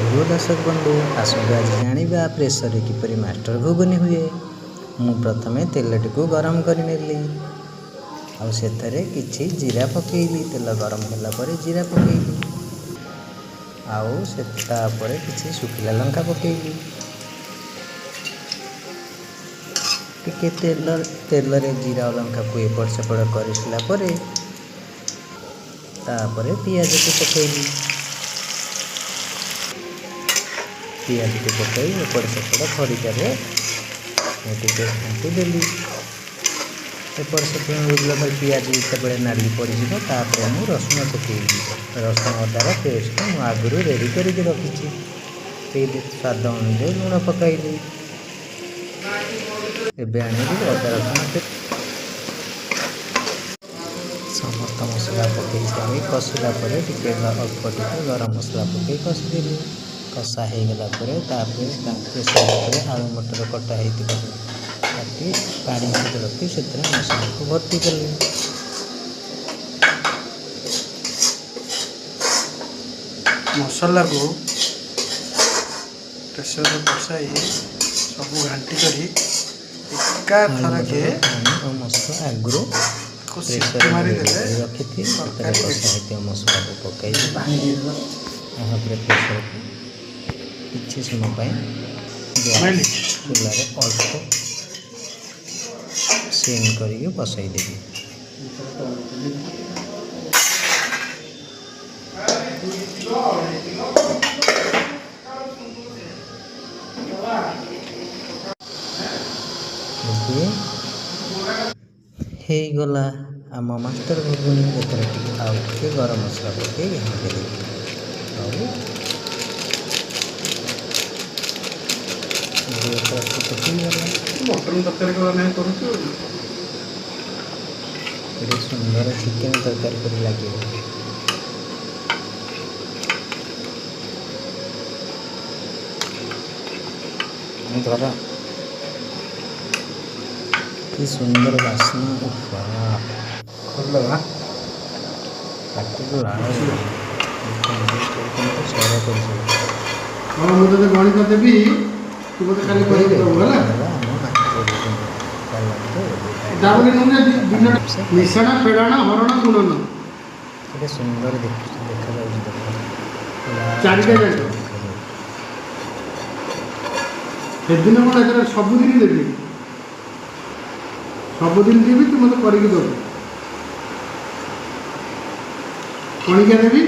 Hello ଦର୍ଶକ ବନ୍ଧୁ, ଆସନ୍ତୁ ଆଜି ଜାଣିବା ପ୍ରେସରରେ କିପରି ମାଷ୍ଟର ଘୁଗୁନି ହୁଏ। ମୁଁ ପ୍ରଥମେ ତେଲଟିକୁ ଗରମ କରିନେଲି ଆଉ ସେଥିରେ କିଛି ଜିରା ପକାଇଲି। ତେଲ ଗରମ ହେଲା ପରେ ଜିରା ପକାଇଲି ଆଉ ସେ ତାପରେ କିଛି ଶୁଖିଲା ଲଙ୍କା ପକାଇଲି। ଟିକେ ତେଲରେ ଜିରା ଆଉ ଲଙ୍କାକୁ ଏପଟ ସେପଟ କରିସାରିଲା ପରେ ତାପରେ ପିଆଜକୁ ପକାଇଲି। ପିଆଜକୁ ପକାଇ ଏପଟ ସେପଟ ଖଡ଼ିକାରେ ମୁଁ ଟିକେ ଘାଣ୍ଟି ଦେଲି। ଏପଟ ସେପଟ ହୋଇଗଲା ପରେ ପିଆଜ ଯେତେବେଳେ ନାଲି ପଡ଼ିଯିବ, ତାପରେ ମୁଁ ରସୁଣ ପକାଇଲି। ରସୁଣ ଅଦାର ପେଷ୍ଟ ମୁଁ ଆଗରୁ ରେଡ଼ି କରିକି ରଖିଛି। ସେଇ ସ୍ୱାଦ ଅନୁଯାୟୀ ଲୁଣ ପକାଇଲି। ଏବେ ଆଣିଲି ଅଦା ରସୁଣ ସମସ୍ତ ମସଲା ପକାଇ ସାରି କଷିଲା ପରେ ଟିକେ ଅଳ୍ପ ଟିକେ ଗରମ ମସଲା ପକାଇ କଷିଦେଲି। କଷା ହେଇଗଲା ପରେ ତାପରେ ପ୍ରେସର ଉପରେ ଆଳୁ ମଟର କଟା ହେଇଥିବା କାଟି ପାଣି ସହିତ ରଖି ସେଥିରେ ମସଲାକୁ ଭର୍ତ୍ତି କଲି। ମସଲାକୁ ପ୍ରେସରରେ ବସାଇ ସବୁ ଘାଣ୍ଟି କରି ଆଳୁ ଏକାଥରକେ ମଟର ପାଣି ଆଉ ମସଲା ଆଗରୁ ତାକୁ ସିଟି ପ୍ରେସରରେ ମୁଁ ରେଡ଼ି ମାରିଦେଲେ କରି ରଖିଥିଲି। ସେଥିରେ ତରକାରୀ କଷା ରେଡ଼ି। ହେଇଥିବା ମସଲାକୁ ପକାଇଲି। ଏହାପରେ ପ୍ରେସରକୁ କିଛି ସମୟ ପାଇଁ ଗ୍ୟାସ୍ ବୁଝିଲି। ଚୁଲାରେ ଅଳ୍ପ ସିମ୍ କରିକି ବସାଇଦେବି। ଏବେ ହେଇଗଲା ଆମ ମାଷ୍ଟର ଘୁଗୁନି। ଏଥିରେ ଟିକେ ଆଉ ଟିକେ ଗରମ ମସଲା ପକାଇ ଘାଣ୍ଟି ଦେବି ଆଉ ଏବେ ପ୍ରସ୍ତୁତ ହେଇଗଲା। ମଟନ୍ ତରକାରୀ କଲା ନାହିଁ କରୁଛୁ। ଏଠି ସୁନ୍ଦର ଚିକେନ୍ ତରକାରୀ ପରି ଲାଗିବ। ଧର। କି ସୁନ୍ଦର ବାସ୍ନା, ଉଫ୍! ଖୋଲିଦେବା। ପାଟିରୁ ଲାଳ ଗଡ଼ିଯିବ। ଦେଖନ୍ତୁ, ଦେଖନ୍ତୁ, ସର ପଡ଼ିଯିବ। ହଁ, ମୁଁ ତୋତେ ଗଣିତ ଦେବି, ତୁ ମୋତେ କାଲି ଏବେ କରିକି ରେଡ଼ି ଦେବୁ, ହେଲା? ହେଇଗଲା ଆମ ମାଷ୍ଟର ଘୁଗୁନି। ଚାଲନ୍ତୁ ଏବେ ତାପରେ କାଢ଼ିକି ନୁହେଁ, ଦିନ ଆରାମସେ ଖାଇବା। ମିଶାଣ, ଫେଡ଼ାଣ, ହରଣ, ଗୁଣନ। କେତେ ସୁନ୍ଦର ଦେଖାଯାଉଛି ଦେଖ। ଲାଲ ଚାରିଟା ଚକ୍ ଯାକ ଚକ୍ ଦେଖାଯାଉଛି। ସେଦିନ କ'ଣ, ଏଥର ସବୁଦିନ ଦେବି। ସବୁଦିନ ଦେବି, ତୁ ମୋତେ କରିକି ଦେବୁ। କଣିକା ଦେବି।